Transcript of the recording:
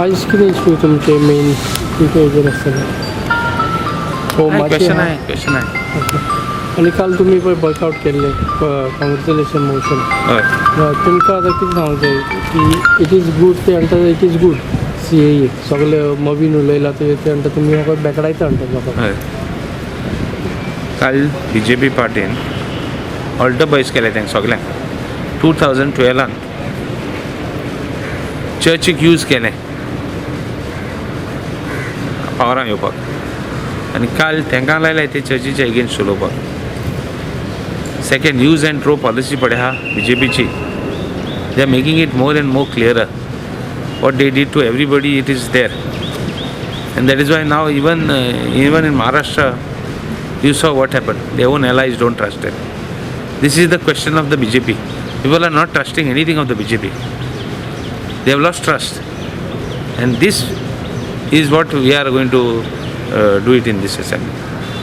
आयज कितें इशू तुमचे मेन कितें हेजेर आसतलें? होमाचें? क्वेश्चन आहा. आहे, क्वेश्चन आहे. ओके, आनी काल तुमी पळय बॉयकआउट केल्लें कॉंग्रेच्युलेशन मोशन. हय. तुमकां आतां कितें सांगूंक जाय की it is good, ते म्हणटा it is good CAA, सगळे मवीन उलयला ते, ते म्हणटा तुमी म्हाका बेकडायता म्हणटा लोकांक. हय, काल बी जे पी पार्टीन ऑल्टो बॉयज केले तेंक सगल्यांक. 2012न चर्चीक यूज केलें पावरान येवपाक आनी काल तांकां लायले ते चर्चीच्या एगेन्स्ट उलोवपाक. Second, use and throw policy पळय आहा B J Peechi. They are making it more and more clearer what they did to everybody. It is there, and that is why now even in Maharashtra you saw what happened. Their own allies don't trust them. This is the question of the BJP. People are not trusting anything of the BJP. They have lost trust, and this is what we are going to do it in this assembly.